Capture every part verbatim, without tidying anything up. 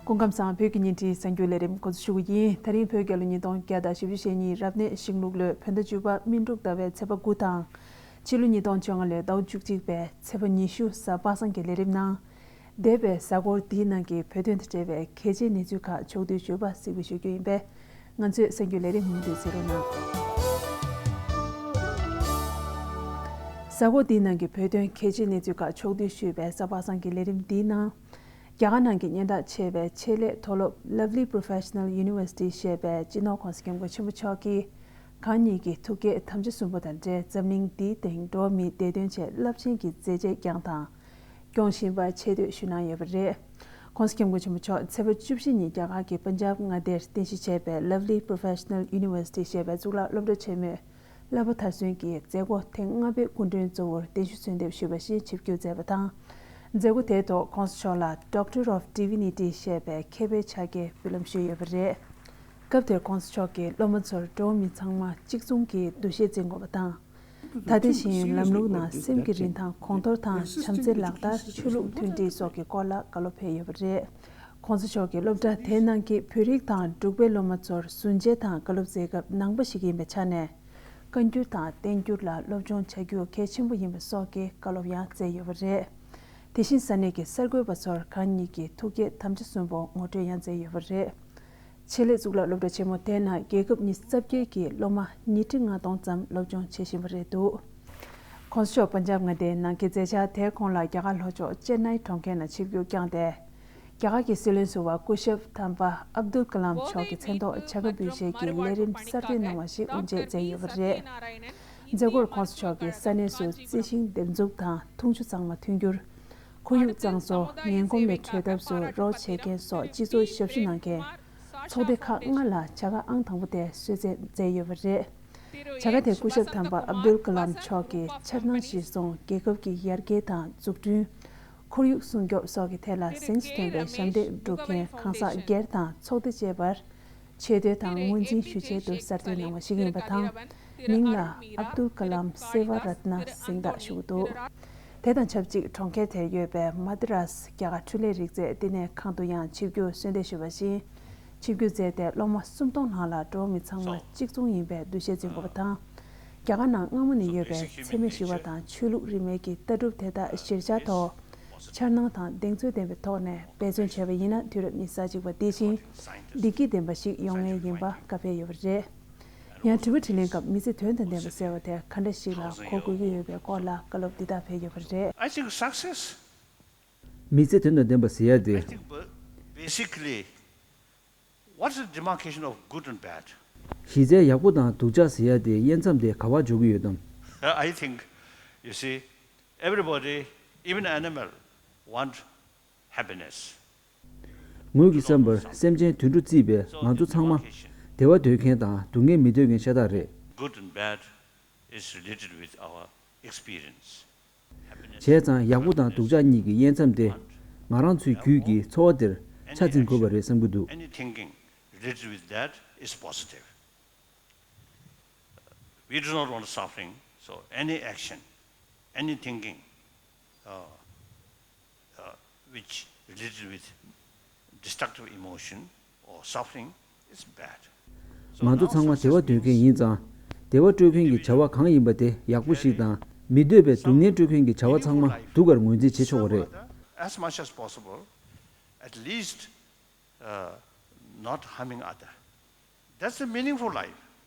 སྐུ་ཁམས་བཟང་། བོད་ཀྱི་བརྙན་འཕྲིན་གསར་འགྱུར་ལས་རིམ་འགོ་འཛུགས་ཞུ་གི་ཡིན། ད་རིང་བོད་རྒྱལ་ལོ་ཉིས་སྟོང་བརྒྱ་དང་བཞི་བཅུ་ཞེ་གཉིས་རབ་གནས་ཤིང་ལུག་ལོའི་བོད་ཟླ་བཅུ་པ་སྨིན་དྲུག་ཟླ་བའི་ཚེས་པ་དགུ་དང་། ཕྱི་ལོ་ཉིས་སྟོང་བཅོ་ལྔ་ལོའི་ཟླ་བ་བཅུ་གཅིག་པའི་ཚེས་པ་ཉི་ཤུ་གཟའ་པ་སངས་ཀྱི་ལས་རིམ་ནང་། འདས་པའི་གཟའ་འཁོར་འདིའི་ནང་གི་བོད་དོན་དང་འབྲེལ་བའི་གལ་ཆེའི་གནས་ཚུལ་ཁག་ཕྱོགས་བསྡུས་ཞུས་པ་གཟིགས་འབུལ་ཞུ་རྒྱུ་ཡིན་པས། ང་ཚོའི་གསར་འགྱུར་ལས་རིམ་མུ་མཐུད་གཟིགས་རོགས་གནང་། གཟའ་འཁོར་འདིའི་ནང་གི་བོད་དོན་གལ་ཆེའི་གནས་ཚུལ་ཁག་ཕྱོགས་བསྡུས་ཞུས་པའི་གཟའ་པ་སངས་ཀྱི་ལས་རིམ་འདིའི་ནང་། རྒྱ་གར་ནང་གི་སྙན་གྲགས་ཆེ་བའི་ཆེད་ལས་མཐོ་སློབ་Lovely Professional University ཞེས་པའི་སྤྱི་ནོར་༸གོང་ས་༸སྐྱབས་མགོན་ཆེན་པོ་མཆོག་གིས། གང་ཉིད་ཀྱི་ཐུགས་བསྐྱེད་དམ་བཅའ་གསུམ་པོ་དང་འབྲེལ། འཛམ་གླིང་འདིའི་སྟེང་འགྲོ་བ་མིའི་བདེ་དོན་ཆེད་རླབས་ཆེན་གྱི་མཛད་རྗེས་བསྐྱངས་དང་། སྐྱོང་བཞིན་པ་ཆེ་བསྟོད་ཞུ་གནང་ཡོད་པ་རེད། ༸གོང་ས་༸སྐྱབས་མགོན་ཆེན་པོ་མཆོག་ཚེས་པ་བཅུ་བཞི་ཉིན་རྒྱ་གར་གྱི་པན་ཇབ་མངའ་སྡེར་རྟེན་གཞི་བྱས་པའི་Lovely Professional University ཞེས་པའི་གཙུག་ལག་སློབ་གྲྭ་ཆེན་མོའི་བསླབ་པ་མཐར་སོན་གྱི་མཛད་སྒོ་ཐེངས་ལྔ་པའི་སྐུ་མགྲོན་གཙོ་བོར་བརྟན་བཞུགས་གསོལ་འདེབས་ཞུས་པ་བཞིན་ཆིབས་བསྒྱུར་མཛད་པ་དང་། མཛད་སྒོ་དེའི་ཐོག་༸གོང་ས་མཆོག་ལ་Doctor of Divinity ཞེས་པའི་མཁས་པའི་ཕྱག་འཁྱེར་འབུལ་ལམ་ཞུས་ཡོད་པ་རེད། སྐབས་དེར་༸གོང་ས་མཆོག་གིས་སློབ་མ་ཚོར་འགྲོ་བ་མི་ཚང་མ་གཅིག་མཚུངས་ཀྱི་འདུ་ཤེས་འཛིན་དགོས་པ་དང་། ད་ལྟ་བཞིན་ལམ་ལུགས་ནང་སེམས་ཀྱི་རིན་ཐང་གོང་མཐོར་དང་བྱམས་བརྩེ་ལག་བསྟར། ཆོས་ལུགས་མཐུན་སྒྲིལ་སོགས་ཀྱི་སྐོར་ལ་བཀའ་སློབ་ཕེབས་ཡོད་པ་རེད། ༸གོང་ས་མཆོག་གིས་སློབ་གྲྭ་དེའི་ནང་གི་བོད་རིགས་དང་འབྲུག་པའི་སློབ་མ་ཚོར་གཟུར་མཇལ་དང་བཀའ་སློབ་སྩལ་སྐབས་ནང་པ་ཞིག་ཡིན་པའི་ཆ་ནས། བཀའ་འགྱུར་དང་བསྟན་འགྱུར་ལ་སློབ་སྦྱོང་བྱ་རྒྱུ་གལ་ཆེན་པོ་ཡིན་པ་སོགས་ཀྱི་བཀའ་སློབ་ཡང་སྩལ་ཡོད་པ་རེད། དེ་བཞིན་ས་གནས་ཀྱི་གསར་འགོད་པ་ཚོར་གང་ཉིད་ཀྱི་ཐུགས་བསྐྱེད་དམ་བཅའ་གསུམ་པོ་ངོ་སྤྲོད་ཡང་མཛད་ཡོད་པ་རེད། ཆེད་ལས་གཙུག་ལག་སློབ་གྲྭ་ཆེན་མོ་དེའི་ནང་རྒྱལ་ཁབ་ཉི་ཤུ་རྩ་བརྒྱད་ཀྱི་སློབ་མ་ཉིས་ཁྲི་ལྔ་སྟོང་ཙམ་སློབ་སྦྱོང་བྱེད་བཞིན་པ་རེད་འདུག ༸གོང་ས་མཆོག་པན་ཇབ་མངའ་སྡེའི་ནང་གི་མཛད་འཆར་དེའི་གོང་ལ་རྒྱ་གར་ལྷོ་ཕྱོགས་ཅེན་ནའི་གྲོང་ཁྱེར་ནང་ཆིབས་བསྒྱུར་བསྐྱངས་ཏེ། རྒྱ་གར་གྱི་སྲིད་བློན་ཟུར་པ་སྐུ་ཞབས་དམ་པ་ཨབ་དུལ་ཀ་ལམ་མཆོག་གི་མཚན་ཐོག་བྱ་དགའ་འབུལ་བཞེས་ཀྱི་ལས་རིམ་གསར་གཏོད་གནང་བ་ཞིག་དབུ་འབྱེད་མཛད་ཡོད་པ་རེད། མཛད་སྒོར་༸གོང་ས་མཆོག་གིས་ས་གནས་སུ་རྩི་ཤིང་འདེབས་འཛུགས་དང་འཐུང་ཆུ་གཙང་མ་མཐུན་འགྱུར། ཁོར་ཡུག་གཙང་བཟོ། ངན་གོམས་ལས་གྲོལ་ཐབས་སུ་རོགས་བྱེད་མཁན་སོགས་སྤྱི་ཚོགས་ཞབས་ཞུ་གནང་མཁན། ཚོགས་སྡེ་ཁག་ལྔ་ལ་བྱ་དགའ་ཨང་དང་པོ་དེ་གསོལ་སྩལ་མཛད་ཡོད་པ་རེད། བྱ་དགའ་དེ་སྐུ་ཞབས་དམ་པ་ཨབ་དུལ་ཀ་ལམ་མཆོག་གིས་འཆར་སྣང་གཞིར་བཟུང་རྒྱལ་ཁབ་ཀྱི་ཡར་རྒྱས་དང་འཛུགས་སྐྲུན། ཁོར་ཡུག་སྲུང་སྐྱོབ་སོགས་ཀྱི་ཐད་ལ་གཟེངས་སུ་ཐོན་པའི་ཞབས་འདེགས་སྒྲུབ་མཁན་གང་ཟག་སྒེར་དང་ཚོགས་སྡེ་བཅས་པར་ཆེ་བསྟོད་དང་ངོས་འཛིན་ཞུ་ཆེད་དུ་གསར་གཏོད་གནང་བ་ཞིག་ཡིན་པ་དང་། མིང་ལ་ཨབ་དུལ་ཀ་ལམ་སེ་ཝ་རཏ་ན་གཟེངས་རྟགས་ཞུ་གི་འདུག་དེ་དང་ཆབས་ཅིག་གྲོང་ཁྱེར་དེར་ཡོད་པའི་མ་དི་རཱས་རྒྱ་གར་འཕྲིན་ལས་རིག་རྩལ་བསྟི་གནས་ཁང་དུ་ཡང་ཆིབས་བསྒྱུར་གསོལ་འདེབས་ཞུས་པ་བཞིན། ཆིབས་བསྒྱུར་མཛད་དེ་སློབ་མ་སུམ་སྟོང་ལྷག་ལ་འགྲོ་བ་མི་ཚང་མ་གཅིག་མཚུངས་ཡིན་པའི་འདུ་ཤེས་འཛིན་དགོས་པ་དང་། རྒྱ་གར་ནང་སྔ་མོ་ནས་ཡོད་པའི་འཚེ་མེད་ཞི་བ་དང་ཆོས་ལུགས་རིས་མེད་ཀྱི་ལྟ་གྲུབ་དེ་དག་གཞིར་བཞག་ཐོག་འཆར་སྣང་དང་གདེང་ཚོད་ལྡན་པའི་ཐོག་ནས་འབད་བརྩོན་བྱས་པ་ཡིན་ན། དུས་རབས་ཉི་ཤུ་རྩ་གཅིག་པ་འདི་བཞིན་བདེ་སྐྱིད་ལྡན་པ་ཞིག་ཡོང་ངེས་ཡིན་པ་བཀའ་ཕེབས་ཡོད་པ་རེད། ཡང་དྲི་བ་དྲིས་ལན་སྐབས་མི་ཚེ་དོན་དང་ལྡན་པ་ཟེར་བ་དེ་ག་འདྲ་ཞིག་ལ་གོ་དགོས་ཀྱི་ཡོད་པའི་སྐོར་ལ་བཀའ་སློབ་འདི་དག་ཕེབས་ཡོད་པ་རེད། I think success མི་ཚེ་དོན་དང་ལྡན་པ་ཟེར་ཡ་དེ། I think ba- basically, what's the demarcation of good and bad? གཞི་རྩའི་ཡག་པོ་དང་སྡུག་ཅག་ཟེར་ཡ་དེ་དབྱེ་མཚམས་དེ་ག་པར་འཇོག་གི་ཡོད་དམ། I think, you see, everybody, even animal, want happiness. ངོས་ཀྱི་བསམ་པར་སེམས་ཅན་དུད་འགྲོ་བརྩིས་པའི་ང་ཚོ་ཚང་མ་བདེ་བ་འདོད་མཁན་དང་སྡུག་བསྔལ་མི་འདོད་མཁན་ཤ་སྟག་རེད། Good and bad is related with our experience. བྱས་ཙང་ཡག་པོ་དང་སྡུག་ཅག་གཉིས་ཀྱི་དབྱེ་མཚམས་དེ་ང་རང་ཚོའི་རྒྱུད་ཀྱི་འཚོ་བ་འདིར་ཆ་འཛིན་དགོས་པ་རེད་བསམ་གྱི་འདུག Any thinking related with that is positive. We do not want suffering, so any action, any thinking, uh, uh, which related with destructive emotion or suffering is bad. ང་ཚོ་ཚང་མ་བདེ་བ་འདོད་མཁན་ཡིན་ཙང་། བདེ་བ་སྤྲོད་མཁན་གྱི་བྱ་བ་གང་ཡིན་པ་དེ་ཡག་པོ་ཞིག་དང་། མི་འདོད་པའི་སྡུག་བསྔལ་སྤྲོད་མཁན་གྱི་བྱ་བ་ཚང་མ་སྡུག་གར་ངོས་འཛིན་བྱེད་ཆོག་པ་རེད། As much as possible, at least, uh, not harming other. That's a meaningful life,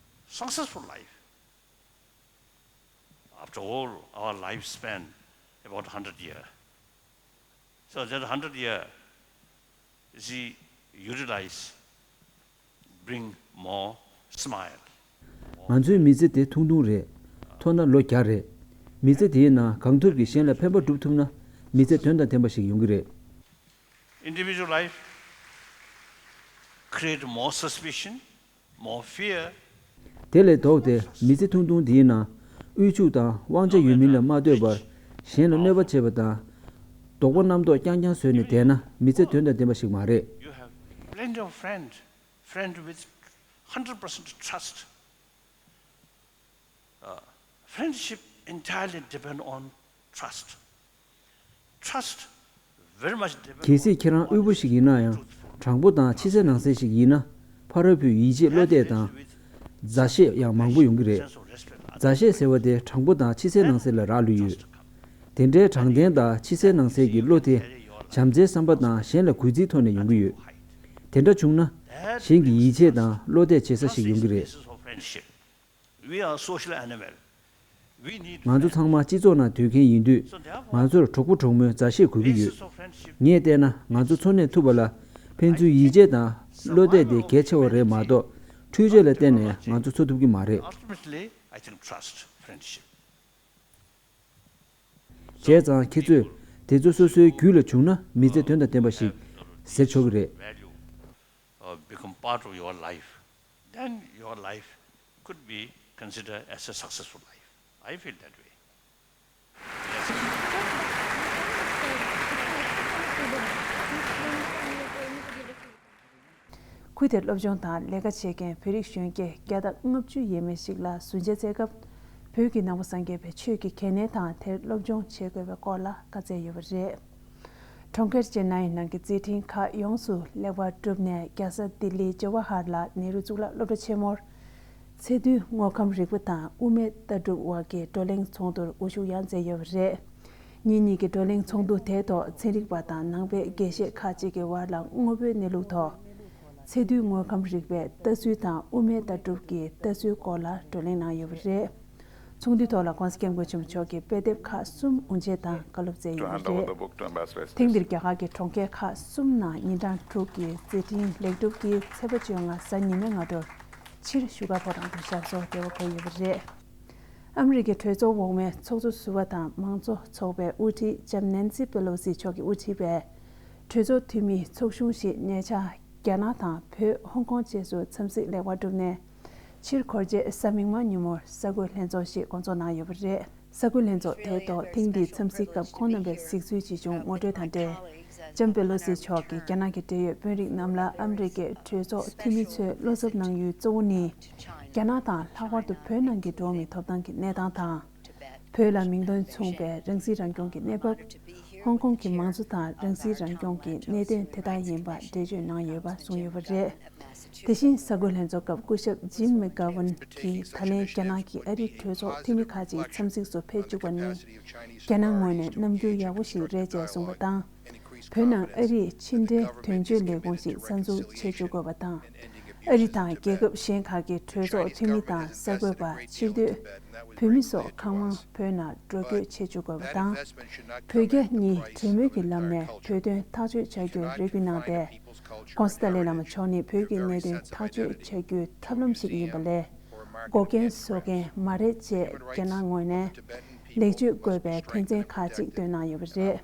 successful life. After all, our lifespan about hundred year. So that hundred year, you see, utilize, bring more smile. ང་ཚོའི་མི་ཚེ་དེ་ཐུང་ཐུང་རེད། མཐོ་ན་ལོ་བརྒྱ་རེད། མི་ཚེ་དེའི་ནང་གང་ཐུབ་ཀྱིས་གཞན་ལ་ཕན་པ་སྒྲུབ་ཐུབ་ན། མི་ཚེ་དོན་དང་ལྡན་པ་ཞིག་ཡོང་གི་རེད། Individual life create more suspicion, more fear. དེ་ལས་ལྡོག་སྟེ་མི་ཚེ་ཐུང་ཐུང་འདིའི་ནང་། དབུལ་ཕྱུག་དང་དབང་ཆ་ཡོད་མིན་ལ་མ་ལྟོས་པར། གཞན་ལ་གནོད་པ་བྱེད་པ་དང་། དོགས་པ་རྣམ་རྟོག་རྐྱང་རྐྱང་བཟོས་ནས་བསྡད་ན། མི་ཚེ་དོན་དང་ལྡན་པ་ཞིག་མ་རེད། You have plenty of friend, friend with hundred percent trust. Uh, friendship entirely depend on trust. Trust very much depend on གལ་སྲིད་ཁྱེད་རང་དབུལ་པོ་ཞིག་ཡིན་ན་ཡང་། དྲང་པོ་དང་ཕྱི་གསལ་ནང་གསལ་ཞིག་ཡིན་ན། ཕ་རོལ་པོས་ཡིད་ཆེས་བློ་གཏད་དང་། མཛའ་བཤེས་ཡང་མང་པོ་ཡོང་གི་རེད། མཛའ་བཤེས་ཟེར་བ་དེ་དྲང་པོ་དང་ཕྱི་གསལ་ནང་གསལ་ལ་རག་ལུས་ཡོད། དེ་འདྲའི་དྲང་བདེན་དང་ཕྱི་གསལ་ནང་གསལ་གྱི་བློ་དེ། བྱམས་བརྩེའི་བསམ་པ་དང་གཞན་ལ་གུས་བརྩིའི་ཐོག་ནས་ཡོང་གི་ཡོད། དེ་འདྲ་བྱུང་ན། གཞན་གྱིས་ཡིད་ཆེས་དང་བློ་གཏད་བྱེད་ས་ཞིག་ཡོང་གི་རེད། We are social animal. We need ང་ཚོ་ཚང་མ་སྤྱི་ཚོགས་ནང་སྡོད་མཁན་ཡིན་དུས། ང་ཚོར་གྲོགས་པོ་གྲོགས་མོའི་མཛའ་བཤེས་དགོས་ཀྱི་ཡོད། ངས་བལྟས་ན་ང་ཚོ་འཚོ་གནས་ཐུབ་པ་ལ། ཕན་ཚུན་ཡིད་ཆེས་དང་བློ་གཏད་དེ་གལ་ཆེ་བ་རེད་མ་གཏོགས། འཕྲུལ་ཆས་ལ་བརྟེན་ནས་ང་ཚོ་འཚོ་ཐུབ་ཀྱི་མ་རེད། Ultimately, I think trust, friendship. བྱས་ཙང་ཁྱེད་ཚོས་དེ་ཚོ་སོ་སོའི་རྒྱུད་ལ་བྱུང་ན། མི་ཚེ་དོན་དང་ལྡན་པ་ཞིག་ཟེར་ཆོག་གི་རེད། Value, uh, become part of your life, then your life could be considered as a successful life. I feel that way. Yes. ཁུལ་དེར་སློབ་སྦྱོང་དང་ལས་ཀ་བྱེད་མཁན་བོད་རིགས་གཞོན་སྐྱེས་བརྒྱ་དང་ལྔ་བཅུ་ཡས་མས་ཤིག་ལ་གཟུར་བརྗེ་སྩལ་སྐབས། བོད་ཀྱི་ནང་པ་སངས་རྒྱས་པའི་ཆོས་ཀྱི་གལ་གནད་དང་དེར་སློབ་སྦྱོང་བྱེད་དགོས་པའི་སྐོར་ལ་བཀའ་སྩལ་ཡོད་པ་རེད། གྲོང་ཁྱེར་ཅེན་ནའི་ནང་གི་མཛད་འཕྲིན་ཁག་ཡོངས་སུ་ལེགས་པར་གྲུབ་ནས། རྒྱལ་ས་ལྡི་ལི་ཇ་ཝ་ཧར་ལལ་ནེ་རུ་གཙུག་ལག་སློབ་གྲྭ་ཆེན་མོར་ཚད་རྡུལ་དངོས་ཁམས་རིག་པ་དང་དབུ་མའི་ལྟ་གྲུབ་དབར་གྱི་བགྲོ་གླེང་ཚོགས་འདུར་དབུ་བཞུགས་ཡང་མཛད་ཡོད་པ་རེད། ཉིན་གཉིས་ཀྱི་བགྲོ་གླེང་ཚོགས་འདུ་དེའི་ཐོག་ཚན་རིག་པ་དང་ནང་པའི་དགེ་བཤེས་ཁག་ཅིག་གི་དབར་ལ་དངོས་པོའི་གནས་ལུགས་ཐོག་ཚད་རྡུལ་དངོས་ཁམས་རིག་པའི་ལྟ་ཚུལ་དང་དབུ་མའི་ལྟ་གྲུབ་ཀྱི་ལྟ་ཚུལ་སྐོར་ལ་བགྲོ་གླེང་གནང་ཡོད་པ་རེད། ཚོགས་འདུའི་ཐོག་ལ་༸གོང་ས་༸སྐྱབས་མགོན་ཆེན་པོ་མཆོག་གིས་དཔེ་དེབ་ཁག་གསུམ་དབུ་འབྱེད་དང་བཀའ་སློབ་སྩལ་ཡོད་པ་རེད། ཐེངས་འདིར་རྒྱ་གར་གྱི་གྲོང་ཁྱེར་ཁག་གསུམ་ནང་ཉིན་གྲངས་དྲུག་གི་མཛད་འཕྲིན་ལེགས་གྲུབ་ཀྱིས་ཚེས་པ་བཅོ་ལྔ་གཟའ་ཉི་མའི་སྔ་དྲོར་ཕྱིར་བཞུགས་སྒར་ཕོ་བྲང་དུ་ཞབས་སོར་བདེ་བར་འཁོད་ཡོད་པ་རེད། ཨ་མི་རི་ཀའི་གྲོས་ཚོགས་འོག་མའི་ཚོགས་གཙོ་ཟུར་པ་དང་མང་གཙོ་ཚོགས་པའི་དབུ་ཁྲིད་ལྕམ་ནན་སི་པེ་ལོ་སི་མཆོག་གིས་དབུ་ཁྲིད་པའི་གྲོས་ཚོགས་འཐུས་མིའི་ཚོགས་ཆུང་ཞིག་ཉེ་ཆར་རྒྱ་ནག་དང་བོད། ཧོང་ཀོང་བཅས་སུ་འཚམས་གཟིགས་ལེགས་པར་གྲུབ་ནས། ཕྱིར་འཁོར་རྗེས་གཟའ་མིག་དམར་ཉིན་མོར་གསར་འགོད་ལྷན་ཚོགས་ཤིག་བསྐོང་ཚོགས་གནང་ཡོད་པ་རེད། གསར་འགོད་ལྷན་ཚོགས་དེའི་ཐོག་ཐེངས་འདིའི་འཚམས་གཟིགས་སྐབས་ཁོང་རྣམ་པས་གཟིགས་ཚུལ་ཇི་བྱུང་ངོ་སྤྲོད་དང་འབྲེལ། ལྕམ་པེ་ལོ་སི་མཆོག་གིས་རྒྱ་ནག་གི་འབྲེལ་ཡོད་དཔོན་རིགས་རྣམས་ལ་ཨ་མི་རི་ཀའི་གྲོས་ཚོགས་འཐུས་མི་ཚོའི་བློ་འཚབ་གནང་ཡུལ་གཙོ་བོ་ནི། རྒྱ་ནག་དང་ལྷག་པར་དུ་བོད་ནང་གི་འགྲོ་བ་མིའི་ཐོབ་ཐང་གི་གནས་སྟངས་དང་། བོད་ལ་མིང་དོན་མཚུངས་པའི་རང་སྲིད་རང་སྐྱོང་གི་གནས་བབ། ཧོང་ཀོང་གི་མང་གཙོ་དང་རང་སྲིད་རང་སྐྱོང་གི་གནད་དོན་དེ་དག་ཡིན་པ་འགྲེལ་བརྗོད་གནང་ཡོད་པ་གསུངས་ཡོད་པ་རེད། དེ་བཞིན་གསར་འགོད་ལྷན་ཚོགས་སྐབས་སྐུ་ཞབས་ཇིམ་མེག་གྷ་ཝན་གྱིས་ད་ལན་རྒྱ་ནག་གི་ཨ་རིའི་གྲོས་ཚོགས་འཐུས་མི་ཁག་ཅིག་འཚམས་གཟིགས་སུ་ཕེབས་བཅུག་པ་ནི། རྒྱ་ནག་ངོས་ནས་རྣམ་འགྱུར་ཡག་པོ་ཞིག་རེད་ཅེས་གསུངས་པ་དང་། བོད་ནང་ཨ་རིས་ཕྱི་འབྲེལ་དོན་གཅོད་ལས་ཁུངས་ཤིག་གསར་འཛུགས་བྱེད་བཅུག་དགོས་པ་དང་། ཨ་རི་དང་རྒྱལ་ཁབ་གཞན་ཁག་གི་གྲོས་ཚོགས་འཐུས་མི་དང་གསར་འགོད་པ། ཕྱིར་སྡོད་བོད་མི་སོགས་གང་མང་བོད་ནང་འགྲོ་སྐྱོད་བྱེད་བཅུག་དགོས་པ་དང་། བོད་རྒྱ་གཉིས་གྲོས་མོལ་གྱི་ལམ་ནས་བོད་དོན་ཐག་གཅོད་བྱ་རྒྱུར་རེ་སྐུལ་གནང་སྟེ། ྋགོང་ས་ཏཱ་ལའི་བླ་མ་མཆོག་ནི་བོད་ཀྱི་གནད་དོན་ཐག་གཅོད་བྱ་རྒྱུའི་ཐབས་ལམ་ཞིག་ཡིན་པ་ལས། འགོག་རྐྱེན་བཟོ་མཁན་མ་རེད་ཅེས་རྒྱ་ནག་ངོས་ནས་ལེགས་བཅོས་དགོས་པའི་དོན་ཚན་ཁག་ཅིག་བཏོན་གནང་ཡོད་པ་རེད།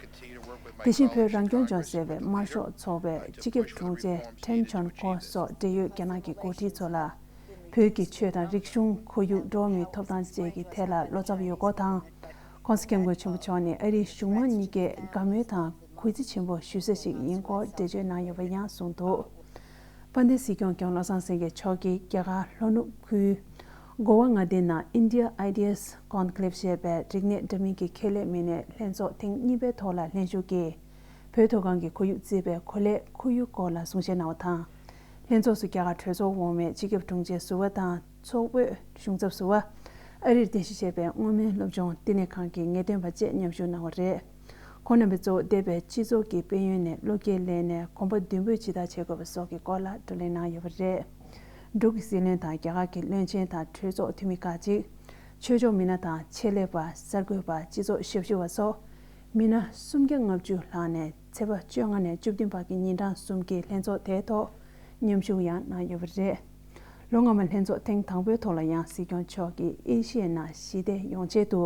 དེ་བཞིན་བོད་རང་སྐྱོང་ལྗོངས་ཟེར་བའི་དམར་ཤོག་ཚོགས་པའི་སྤྱི་ཁྱབ་དྲུང་ཆེ་ཁྲེན་ཆོན་ཀོ་སོགས་འབྲེལ་ཡོད་རྒྱ་ནག་གི་འགོ་ཁྲིད་ཚོ་ལ། བོད་ཀྱི་ཆོས་དང་རིག་གཞུང་། ཁོར་ཡུག་འགྲོ་བ་མིའི་ཐོབ་ཐང་བཅས་ཀྱི་ཐད་ལ་བློ་འཚབ་ཡོད་སྐོར་དང་། ྋགོང་ས་ྋསྐྱབས་མགོན་ཆེན་པོ་མཆོག་ནི་ཨ་རིའི་གཞུང་མང་གཉིས་ཀས་དགའ་མོས་དང་གུས་བརྩི་ཆེན་པོ་ཞུ་ས་ཞིག་ཡིན་སྐོར་འགྲེལ་བརྗོད་གནང་ཡོད་པ་ཡང་གསུངས་འདུག་དཔལ་ལྡན་སྲིད་སྐྱོང་སྐྱབས་མགོན་བློ་བཟང་སེང་གེ་མཆོག་གིས་རྒྱ་གར་ལྷོ་ནུབ་ཁུལ་གོ་བ་མངའ་སྡེའི་ནང་India Ideas Conclave ཞེས་པའི་རིག་གནས་འདྲ་མིན་གྱི་ཁེ་ལས་མི་སྣའི་ལྷན་ཚོགས་ཐེངས་གཉིས་པའི་ཐོག་ལ་ལྷན་ཞུགས་ཀྱིས། བོད་མཐོ་སྒང་གི་ཁོར་ཡུག་བརྩིས་པའི་གོ་ལའི་ཁོར་ཡུག་སྐོར་ལ་གསུང་བཤད་གནང་བ་དང་། ལྷན་ཚོགས་སུ་རྒྱ་གར་གྲོས་ཚོགས་འོག་མའི་སྤྱི་ཁྱབ་དྲུང་ཆེ་ཟུར་པ་དང་། ཚོགས་དབུས་གཞུང་ཚབ་ཟུར་པ། ཨ་རིར་རྟེན་གཞི་བྱས་པའི་སྔོན་མའི་སློབ་སྦྱོང་བསྟི་གནས་ཁང་གི་ངེས་སྟོན་པ་བཅས་མཉམ་ཞུགས་གནང་བ་རེད། ཁོང་རྣམ་པས་གཙོ་བོ་འདས་པའི་སྤྱི་ཚོགས་ཀྱི་དཔལ་ཡོན་ནས་བློ་སྐྱེད་ལེན་ནས་གོམ་པ་མདུན་སྤོས་ཇི་ལྟར་བྱེད་དགོས་པ་སོགས་ཀྱི་སྐོར་ལ་བགྲོ་གླེང་གནང་ཡོད་པ་རེད། འབྲུག་གི་སྲིད་བློན་དང་རྒྱ་གར་གྱི་བློན་ཆེན་དང་གྲོས་ཚོགས་འཐུས་མི་ཁག་ཅིག་ཆོས་ཕྱོགས་མི་སྣ་དང་ཆེད་ལས་པ། གསར་འགོད་པ། སྤྱི་ཚོགས་ཞབས་ཞུ་བ་སོགས་མི་སྣ་སུམ་བརྒྱ་ལྔ་བཅུ་ལྷག་ནས་ཚེས་པ་བཅོ་ལྔ་ནས་བཅུ་བདུན་བར་གྱི་ཉིན་གྲངས་གསུམ་གྱི་ལྷན་ཚོགས་དེའི་ཐོག་མཉམ་ཞུགས་ཡང་གནང་ཡོད་པ་རེད། ལོ་སྔ་མ་ལྷན་ཚོགས་ཐེངས་དང་པོའི་ཐོག་ལ་ཡང་སྲིད་སྐྱོང་མཆོག་གིས་ཨེ་ཤི་ཡའི་ནང་ཞི་བདེ་ཡོང་ཆེད་དུ་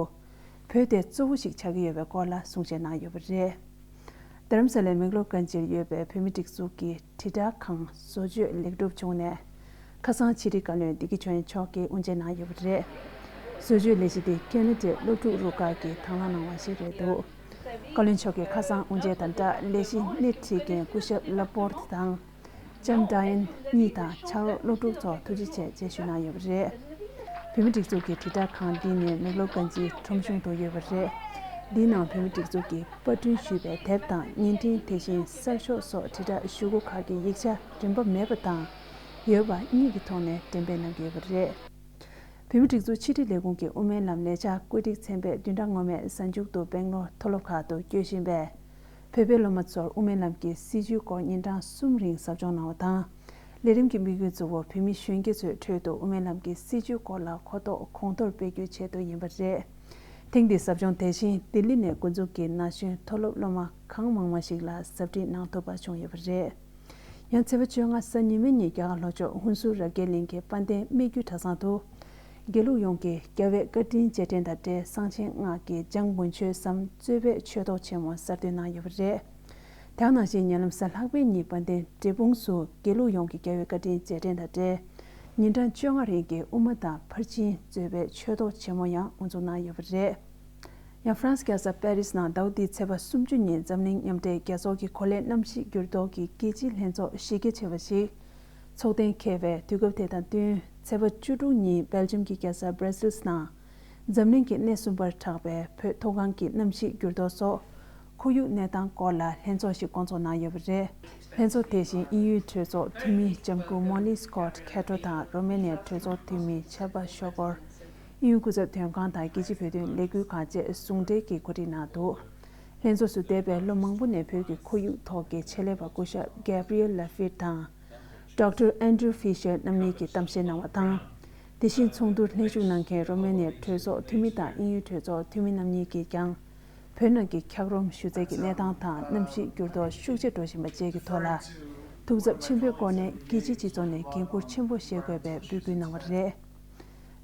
བོད་དེ་གཙོ་བོ་ཞིག་ཆགས་ཀྱི་ཡོད་པའི་སྐོར་ལ་གསུང་བཤད་གནང་ཡོད་པ་རེད། རྡ་རམ་ས་ལའི་མེག་ལོར་གྷན་ཇིར་ཡོད་པའི་བོད་མིའི་སྒྲིག་འཛུགས་ཀྱི་དྲིལ་བསྒྲགས་ཁང་བཟོ་བཅོས་ལེགས་གྲུབ་བྱུང་ནས། ཁ་སང་ཕྱི་དྲིལ་བཀའ་བློན་བདེ་སྐྱིད་ཆོས་དབྱིངས་མཆོག་གིས་དབུ་འབྱེད་གནང་ཡོད་པ་རེད། བཟོ་བཅོས་ལས་གཞི་འདི་ཁེ་ན་ཌའི་སློབ་ཕྲུག་རུ་ཁག་གིས་དང་བླངས་གནང་བ་ཞིག་རེད་འདུག་བཀའ་བློན་མཆོག་གིས་ཁ་སང་དབུ་འབྱེད་དང་སྦྲགས་ལས་གཞི་སྣེ་ཁྲིད་མཁན་སྐུ་ཞབས་ལ་པོར་ཏི་དང་། ལྕམ་ཌ་ཡན་གཉིས་དང་ཕྱག་རོགས་སློབ་ཕྲུག་ཚོར་ཐུགས་རྗེ་ཆེ་ཞེས་ཞུས་གནང་ཡོད་པ་རེད། བོད་མིའི་སྒྲིག་འཛུགས་ཀྱི་དྲིལ་བསྒྲགས་ཁང་འདི་ནི་མེག་ལོར་གྷན་ཇིའི་ཁྲོམ་གཞུང་དུ་ཡོད་པ་རེད། འདིའི་ནང་བོད་མིའི་སྒྲིག་འཛུགས་ཀྱིས་པར་སྐྲུན་ཞུས་པའི་དེབ་དང་བརྙན་འཕྲིན། དེ་བཞིན་གསར་ཤོག་སོགས་དྲིལ་བསྒྲགས་ཞུ་སྒོ་ཁག་གི་ཡིག་ཆ་རིན་པ་མེད་པ་དང་ཡོད་པ་གཉིས་ཀྱི་ཐོག་ནས་འགྲེམས་སྤེལ་གནང་གི་ཡོད་པ་རེད། བོད་མིའི་སྒྲིག་འཛུགས་ཕྱི་དྲིལ་ལས་ཁུངས་ཀྱི་དབུ་མའི་ལམ་ལས་འཆར་བཀོད་སྒྲིག་ཚན་པས་བདུན་ཕྲག་སྔོན་མའི་གཟའ་མཇུག་ཏུ་སྦེང་ལོར་མཐོ་སློབ་ཁག་ཏུ་སྐྱོད་བཞིན་པའི་བོད་པའི་སློབ་མ་ཚོར་དབུ་མའི་ལམ་གྱི་སྲིད་བྱུས་སྐོར་ཉིན་གྲངས་གསུམ་རིང་ཟབ་སྦྱོང་གནང་བ་དང་། ལས་རིམ་གྱི་དམིགས་ཡུལ་གཙོ་བོ་བོད་མི་གཞོན་སྐྱེས་ཚོའི་ཁྲོད་དུ་དབུ་མའི་ལམ་གྱི་སྲིད་བྱུས་སྐོར་ལ་གོ་རྟོགས་གོང་མཐོར་སྤེལ་རྒྱུའི་ཆེད་དུ་ཡིན་པ་རེད། ཐེངས་འདིའི་ཟབ་སྦྱོང་དེ་བཞིན་ལྡི་ལི་ནས་འགོ་འཛུགས་ཀྱིས་ན་གཞོན་མཐོ་སློབ་སློབ་མ་གང་མང་མང་ཞིག་ལ་ཟབ་ཁྲིད་གནང་ཐུབ་པ་བྱུང་ཡོད་པ་རེད། ཡང་ཚེས་པ་བཅོ་ལྔ་གཟའ་ཉི་མའི་ཉིན་རྒྱ་གར་ལྷོ་ཕྱོགས་ཧུན་སུར་རབ་རྒྱས་གླིང་གི་དཔལ་ལྡན་སྨད་རྒྱུད་གྲྭ་ཚང་དུ། དགེ་ལུགས་ཡོངས་ཀྱི་རྒྱལ་བའི་བཀའ་དྲིན་རྗེས་དྲན་དང་འབྲེལ་གསང་ཆེན་སྔགས་ཀྱི་འཇང་དགུན་ཆོས་སམ་རྩོད་པའི་ཆོས་ཐོག་ཆེན་མོ་གསར་གཏོད་གནང་ཡོད་པ་རེད། དེ་ནང་བཞིན་ཉེ་ལམ་གཟའ་ལྷག་པའི་ཉིན་དཔལ་ལྡན་འབྲས་སྤུངས་སུ་དགེ་ལུགས་ཡོངས་ཀྱི་རྒྱལ་བའི་བཀའ་དྲིན་རྗེས་དྲན་དང་འབྲེལ་ཉིན་གྲངས་བཅོ་ལྔ་རིང་གི་དབུ་མ་དང་ཕར་ཕྱིན་རྩོད་པའི་ཆོས་ཐོག་ཆེན་མོ་ཡང་དབུ་འཛུགས་གནང་ཡོད་པ་རེད། ཡང་ཧྥ་རན་སི་རྒྱལ་ས་པེ་རིས་ནང་ཟླ་བ་འདིའི་ཚེས་པ་སུམ་ཅུ་ཉིན་འཛམ་གླིང་མཉམ་འབྲེལ་རྒྱལ་ཚོགས་ཀྱི་གོ་ལའི་གནམ་གཤིས་འགྱུར་ལྡོག་གི་རྒྱལ་སྤྱིའི་ལྷན་ཚོགས་གཞི་རྒྱ་ཆེ་བ་ཞིག་ཚོགས་གཏན་འཁེལ་བའི་དུས་སྐབས་དེ་དང་བསྟུན། ཚེས་པ་བཅུ་དྲུག་ཉིན་སྦེལ་ཇམ་གྱི་རྒྱལ་ས་སྦྲ་སིལ་ནང་འཛམ་གླིང་གི་སྣེ་གསུམ་པར་གྲགས་པའི་བོད་མཐོ་སྒང་གི་གནམ་གཤིས་འགྱུར་ལྡོག་སོགས་ཁོར་ཡུག་གནས་སྟངས་སྐོར་ལ་ལྷན་ཚོགས་ཤིག་བསྐོང་ཚོགས་གནང་ཡོད་པ་རེད། ལྷན་ཚོགས་དེ་བཞིན་དབྱིན་ཡུལ་གྲོས་ཚོགས་འཐུས་མི་ལྕམ་སྐུ་མོ་ལི་སྐོད་ཁེ་ཏྲོ་དང་རོ་མེ་ནི་ཡའི་གྲོས་ཚོགས་འཐུས་མི་ཆར་པ་ཤོ་གོར། དབྱིན་ཡུལ་སྐུ་ཚབ་དོན་ཁང་དང་རྒྱལ་སྤྱིའི་བོད་དོན་ལས་འགུལ་ཁང་བཅས་ཟུང་འབྲེལ་གྱིས་གོ་སྒྲིག་གནང་འདུག་ལྷན་ཚོགས་སུ་འདས་པའི་ལོ་མང་པོ་ནས་བོད་ཀྱི་ཁོར་ཡུག་ཐོག་གི་ཆེད་ལས་པ་སྐུ་ཞབས་Gabriel Laffitte དང་Doctor Andrew Fisher རྣམ་གཉིས་ཀྱིས་གཏམ་བཤད་གནང་བ་དང་། དེ་བཞིན་ཚོགས་འདུར་ལྷན་ཞུགས་གནང་མཁན་རོ་མེ་ནི་ཡའི་གྲོས་ཚོགས་འཐུས་མི་དང་དབྱིན་ཡུལ་གྲོས་ཚོགས་འཐུས་མི་རྣམ་གཉིས་ཀྱིས་ཀྱང་། བོད་ནང་གི་འཁྱགས་རོམ་ཞུ་རྩལ་གྱི་གནས་སྟངས་དང་གནམ་གཤིས་འགྱུར་ལྡོག་ཤུགས་ཆེ་འགྲོ་བཞིན་པ་བཅས་ཀྱི་ཐོག་ལ། ཐུགས་འཚབ་ཆེན་པོའི་སྒོ་ནས་རྒྱལ་སྤྱིའི་སྤྱི་ཚོགས་ནས་འགན་འཁུར་ཆེན་པོ་བཞེས་དགོས་པའི་འབོད་སྐུལ་གནང་བ་རེད།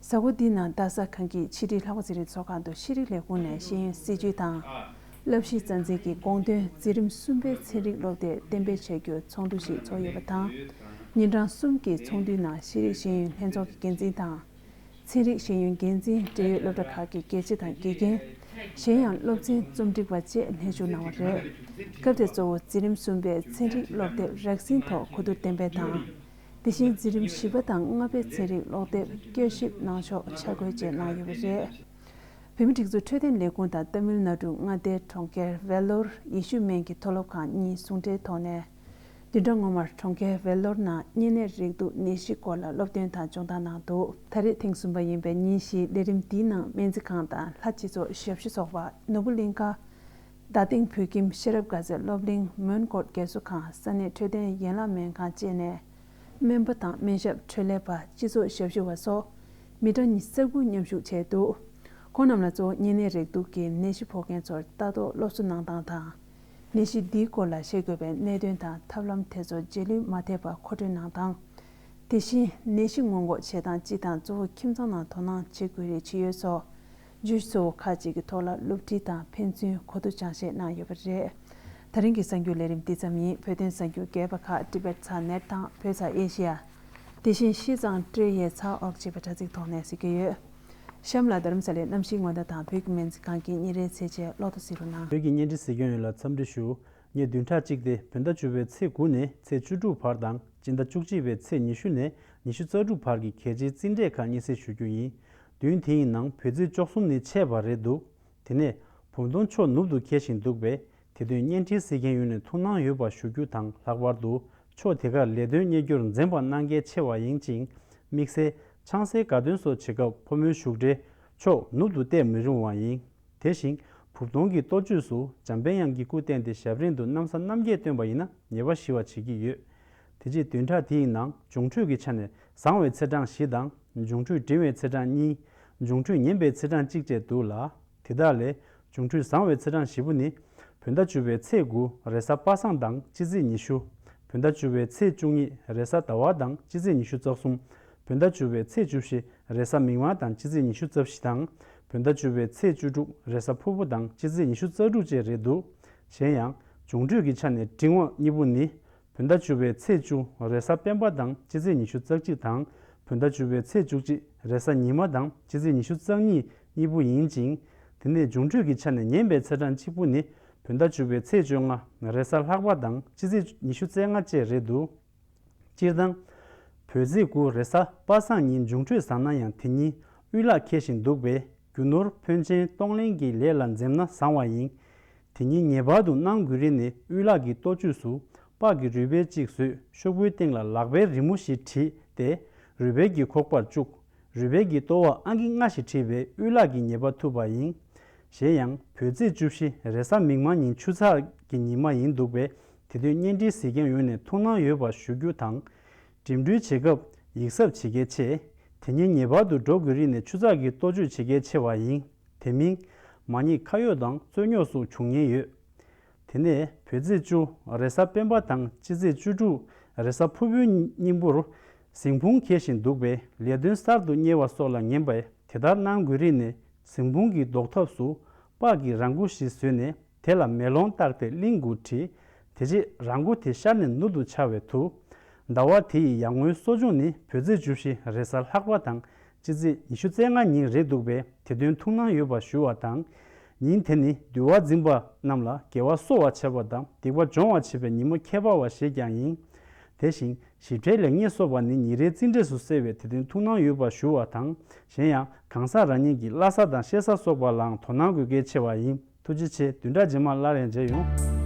གཟའ་འཁོར་འདིའི་ནང་རྡ་ས་གངས་སྐྱིད་ཕྱི་དྲིལ་ལྷག་པ་ཚེ་རིང་ཚོགས་ཁང་དུ་ཤེས་རིག་ལས་ཁུངས་ནས་ཤེས་ཡོན་སྲིད་བྱུས་དང་། བསླབ་གཞི་རྩ་འཛིན་གྱི་དགོངས་དོན་འཛིན་རིམ་གསུམ་པའི་ཚན་རིག་སློབ་དེབ་གཏན་འབེབས་བྱ་རྒྱུའི་ཚོགས་འདུ་ཞིག་ཚོགས་ཡོད་པ་དང་། ཉིན་གྲངས་གསུམ་གྱི་ཚོགས་འདུའི་ནང་ཤེས་རིག་ཤེས་ཡོན་ལྷན་ཚོགས་ཀྱི་འགན་འཛིན་དང་། ཚན་རིག་ཤེས་ཡོན་འགན་འཛིན། འབྲེལ་ཡོད་སློབ་གྲྭ་ཁག་གི་དགེ་ཆེ་དང་དགེ་རྒན། གཞན་ཡང་སློབ་ཚན་རྩོམ་སྒྲིག་པ་བཅས་ལྷན་ཞུགས་གནང་བ་རེད། སྐབས་དེར་གཙོ་བོ་འཛིན་རིམ་གསུམ་པའི་ཚན་རིག་སློབ་དེབ་རགས་ཟིན་ཐོག་གོ་བསྡུར་གཏན་འབེབས་དང་། དེ་བཞིན་འཛིན་རིམ་བཞི་པ་དང་ལྔ་པའི་ཚན་རིག་སློབ་དེབ་བསྐྱར་ཞིབ་གནང་ཕྱོགས་འཆར་འགོད་བཅས་གནང་ཡོད་པ་རེད། བོད་མིའི་སྒྲིག་འཛུགས་འཕྲོད་བསྟེན་ལས་ཁུངས་དང་ཏ་མིལ་ནཱ་ཌུ་མངའ་སྡེའི་གྲོང་ཁྱེར་ཝེ་ལོར་ཡེ་ཤུ་སྨན་གྱི་མཐོ་སློབ་ཁང་གཉིས་ཟུང་འབྲེལ་ཐོག་ནས། བདུན་ཕྲག་སྔོན་མར་གྲོང་ཁྱེར་ཝེ་ལོར་ནང་གཉན་ནད་རེག་དུག་ནད་གཞི་སྐོར་ལ་སློབ་སྟོན་དང་སྦྱོང་བརྡར་གནང་འདུག་ད་རེས་ཐེངས་གསུམ་པ་ཡིན་པའི་ཉིན་བཞིའི་ལས་རིམ་འདིའི་ནང་སྨན་རྩིས་ཁང་དང་ལྷ་སྤྱི་ཚོགས་ཞབས་ཞུ་ཚོགས་པ། ནོར་བུ་གླིང་ཁ། རྡ་སྟེང་བོད་ཁྱིམ། ཤེས་རབ་དགའ་ཚལ་སློབ་གླིང་། མོན་གྷོ་རྒས་གསོ་ཁང་། ས་གནས་འཕྲོད་བསྟེན་ཡན་ལག་སྨན་ཁང་བཅས་ནས། སྨན་པ་དང་སྨན་ཞབས། འཕྲོད་ལས་པ། སྤྱི་ཚོགས་ཞབས་ཞུ་བ་སོགས་མི་གྲངས་ཉི་ཤུ་རྩ་དགུ་མཉམ་ཞུགས་བྱས་འདུག་ཁོང་རྣམས་ལ་གཙོ་བོ་གཉན་ནད་རེག་དུག་གི་ནད་གཞི་ཕོག་མཁན་ཚོར་ལྟ་རྟོག་སློབ་གསོ་གནང་སྟངས་དང་། ནད་གཞི་འདིའི་སྐོར་ལ་ཤེས་དགོས་པའི་གནད་དོན་དང་ཐབས་ལམ་དེ་ཚོ་རྗེས་ལུས་མ་ཐེབས་པར་མཁོ་སྤྲོད་གནང་སྟངས། དེ་བཞིན་ནད་གཞི་སྔོན་འགོག་བྱེད་སྟངས་སྤྱི་དང་གཙོ་བོ་ཁྱིམ་ཚང་ནང་དོ་སྣང་བྱེད་དགོས་རིགས་ཇི་ཡོད་སོགས། བརྗོད་གཞི་གཙོ་བོ་ཁག་ཅིག་གི་ཐོག་ལ་སློབ་ཁྲིད་དང་ཕན་ཚུན་གོ་བསྡུར་སྦྱང་བཤད་གནང་ཡོད་པ་རེད། ད་རིང་གི་གསར་འགྱུར་ལས་རིམ་འདི་ཙམ་ཡིན། བོད་དོན་གསར་འགྱུར་རྒྱས་པ་ཁག་Tibet Cat Net དང་བོད་ཚ་ཨེ་ཤི་ཡ། དེ་བཞིན་ཤིས་ཙང་ཀྲེ་ཡེ་ཚ་འོག་ཅེས་པའི་དྲ་ཚིགས་ཐོག་ནས་གཟིགས་ཀྱི་ཡོད། གཤམ་ལ་རྡ་རམ་ས་ལའི་གནམ་གཤིས་སྔོན་བརྡ་དང་བོད་ཀྱི་སྨན་རྩིས་ཁང་གི་ཉིན་རེའི་ཚེས་ཆེན་ཀློག་ཐུབ་ཟིན་རུ་ནང་། བོད་ཀྱི་བརྙན་འཕྲིན་གཟིགས་སྐྱོང་ཡོངས་ལ་འཚམས་འདྲི་ཞུ། ངས་བདུན་ཕྲག་གཅིག་སྟེ་བོད་ཟླ་བཅུ་པའི་ཚེས་དགུ་ནས་ཚེས་བཅུ་དྲུག་བར་དང་སྤྱི་ཟླ་བཅུ་གཅིག་པའི་ཚེས་ཉི་ཤུ་ནས་ཉི་ཤུ་རྩ་དྲུག་བར་གྱི་གལ་ཆེའི་རྩིས་འབྲས་ཁག་སྙན་སེང་ཞུ་རྒྱུ་ཡིན། བདུན་དེའི་ནང་བོད་ཚེས་བཅུ་གསུམ་ནི་ཆད་པ་རེད་འདུག་དེ་ནས་བུམ་སྟོང་ཕྱོགས་ནུབ་ཏུ་འཁེལ་བཞིན་འདུག་པས། དེ་དོན་བརྙན་འཕྲིན་གཟིགས་མཁན་ཡོངས་ནས་ཐུགས་སྣང་ཡོད་པ་ཞུ་རྒྱུ་དང་། ལྷག་པར་དུ་ཕྱོགས་དེ་གར་ལས་དོན་གཉེར་རྒྱུར་འཛེམ་པ་གནང་གལ་ཆེ་བ་ཡིན་ཅིང་། དམིགས་བསལ་ཆང་སའི་དགའ་སྟོན་སོགས་བྱེད་སྐབས་ཕོ་མོའི་བཞུགས་གྲལ་ཕྱོགས་ནུབ་ཏུ་གཏད་མི་རུང་བ་ཡིན། དེ་བཞིན་བུམ་སྟོང་གི་གཏོ་བཅོས་སུ་འཇམ་དཔལ་དབྱངས་ཀྱི་སྐུ་བསྟན་ཏེ་ཞབས་རིམ་དུ་གནམ་ས་གནམ་རྒྱས་བཏོན་པ་ཡིན་ན་ཉེས་པ་ཞི་བ་བྱེད་ཀྱི་ཡོད། དེ་རྗེས་བདུན་ཕྲག་དེའི་ནང་འབྱུང་འཕྲོད་ཀྱི་ཆ་ནས་བཟང་བའི་ཚེས་གྲངས་བཞི་དང་། འབྱུང་འཕྲོད་འབྲིང་བའི་ཚེས་གྲངས་གཉིས། འབྱུང་འཕྲོད་ངན་པའི་ཚེས་གྲངས་གཅིག་བཅས་འདུག་ལ། དེ་དག་ལས་འབྱུང་འཕྲོད་བཟང་བའི་ཚེས་གྲངས་བཞི་པོ་ནི། བོད་ཟླ་བཅུ་པའི་ཚེས་དགུ་རེས་གཟའ་པ་སངས་དང་སྤྱི་ཚེས་ཉི་ཤུ། བོད་ཟླ་བཅུ་པའི་ཚེས་བཅུ་གཉིས་རེས་གཟའ་ཟླ་བ་དང་སྤྱི་ཚེས་ཉི་ཤུ་རྩ་གསུམ། བོད་ཟླ་བཅུ་པའི་ཚེས་བཅུ་བཞི་རེས་གཟའ་མིག་དམར་དང་སྤྱི་ཚེས་ཉི་ཤུ་རྩ་བཞི་དང་། བོད་ཟླ་བཅུ་པའི་ཚེས་བཅུ་དྲུག་རེས་གཟའ་ཕུར་བུ་དང་སྤྱི་ཚེས་ཉི་ཤུ་རྩ་དྲུག་བཅས་རེད་འདུག་གཞན་ཡང་འབྱུང་འཕྲོད་ཀྱི་ཆ་ནས་འབྲིང་བ་གཉིས་པོ་ནི། བོད་ཟླ་བཅུ་པའི་ཚེས་བཅུ་རེས་གཟའ་སྤེན་པ་དང་སྤྱི་ཚེས་ཉི་ཤུ་རྩ་གཅིག་དང་། བོད་ཟླ་བཅུ་པའི་ཚེས་བཅུ་གཅིག་རེས་གཟའ་ཉི་མ་དང་སྤྱི་ཚེས་ཉི་ཤུ་རྩ་གཉིས་གཉིས་པོ་ཡིན་ཅིང་། དེ་ནས་འབྱུང་འཕྲོད་ཀྱི་ཆ་ནས་ངན་པའི་ཚེས་གྲངས་གཅིག་པུ་ནི། བོད་ཟླ་བཅུ་པའི་ཚེས་བཅོ་ལྔ་རེས་གཟའ་ལྷག་པ་དང་སྤྱི་ཚེས་ཉི་ཤུ་རྩ་ལྔ་བཅས་རེད་འདུག་སྤྱིར་བཏང་། བོད་ཚེས་དགུ་རེས་གཟའ་པ་སངས་ཉིན་འབྱུང་འཕྲོད་བཟང་ན་ཡང་དེ་ཉིན་དབུལ་ལག་འཁེལ་བཞིན་འདུག་པས། རྒྱུ་ནོར་ཕོན་ཆེན་གཏོང་ལེན་གྱི་ལས་ལ་འཛེམ་ན་བཟང་བ་ཡིན། དེ་ཉིན་ངེས་པར་དུ་གནངས་དགུ་རེ་ནས་དབུལ་ལག་གི་ལྟོ་བཅུད་སུ་སྤགས་ཀྱི་རུས་སྦལ་གཅིག་བཟོས། ཤོག་བུའི་སྟེང་ལ་ལག་པའི་རི་མོ་ཞིག་བྲིས་ཏེ་རུས་སྦལ་གྱི་ཁོག་པར་བཅུག་རུས་སྦལ་གྱི་ལྟོ་བ་ཨང་ཀི་ལྔ་ཞིག་བྲིས་པས་དབུལ་ལག་གི་ཉེས་པ་ཐུབ་པ་ཡིན། གཞན་ཡང་བོད་ཚེས་བཅུ་བཞི་རེས་གཟའ་མིག་དམར་ཉིན་ཆུ་ཚགས་ཀྱི་ཉི་མ་ཡིན་འདུག་པས། དེ་དུས་བརྙན་འཕྲིན་གཟིགས་མཁན་ཡོངས་ནས་ཐུགས་སྣང་ཡོད་པ་ཞུ་རྒྱུ་དང་། འགྲིམ་འགྲུལ་བྱེད་སྐབས་ཡིག་གཟབ་བྱེད་གལ་ཆེ། དེ་ཉིན་ངེས་པར་དུ་འགྲོ་དགོས་རིགས་ནས་ཆུ་ཚགས་ཀྱི་ལྟོ་བཅུད་བྱེད་གལ་ཆེ་བ་ཡིན། དེ་མིན། མ་ཉེས་ཁ་གཡོག་དང་རྩོད་རྙོག་སོགས་འབྱུང་ཉེན་ཡོད། དེ་ནས་བོད་ཚེས་བཅུ་རེས་གཟའ་སྤེན་པ་དང་སྤྱི་ཚེས་བཅུ་དྲུག་རེས་གཟའ་ཕུར་བུའི་གཉིས་པོར་གཟིགས་ཕུང་འཁེལ་བཞིན་འདུག་པས། ལས་དོན་གསར་དུ་གཉེར་བ་སོགས་ལ་ངན་པས། དེ་ལྟར་གནང་དགོས་རིགས་ནས་གཟིགས་ཕུང་གི་ལྡོག་ཐབས་སུ་སྤགས་ཀྱི་ར་མགོ་ཞིག་བཟོས་ནས། དེ་ལ་མེ་ལོང་བཏགས་ཏེ་གླིང་དགུ་བྲིས། དེ་རྗེས་ར་མགོ་དེ་ཤར་ནས་ནུབ་ཏུ་འཕྱར་བའི་དུས། ཟླ་བ་དེ་ཡི་ཡར་ངོའི་གསོ་སྦྱོང་ནི་བོད་ཚེས་བཅུ་བཞི་རེས་གཟའ་ལྷག་པ་དང་སྤྱི་ཚེས་ཉི་ཤུ་རྩ་ལྔ་ཉིན་རེད་འདུག་པས། དེ་དོན་ཐུགས་སྣང་ཡོད་པ་ཞུ་བ་དང་། ཉིན་དེ་ནི་འདུལ་བ་འཛིན་པ་རྣམས་ལ་དགེ་བ་གསོ་བར་བྱེད་པ་དང་སྡིག་པ་སྦྱོང་བར་བྱེད་པའི་ཉིན་མོ་ཁྱད་པར་བ་ཞིག་ཀྱང་ཡིན། དེ་བཞིན་ཞིབ་ཕྲའི་ལེགས་ཉེས་སོགས་པ་ནི་ཉིན་རེའི་རྩིས་འབྲས་སུ་གསལ་བས། དེ་དོན་ཐུགས་སྣང་ཡོད་པ་ཞུ་བ་དང་། གཞན་ཡང་གང་ཟག་རང་ཉིད་ཀྱི་བླ་གཟའ་དང་གཤེད་གཟའ་སོགས་པ་ལའང་དོ་སྣང་དགོས་གལ་ཆེ་བ་ཡིན། ཐུགས་རྗེ་ཆེ། བདུན་ཕྲག་རྗེས་མར་སླར་ཡང་མཇལ་ཡོང་།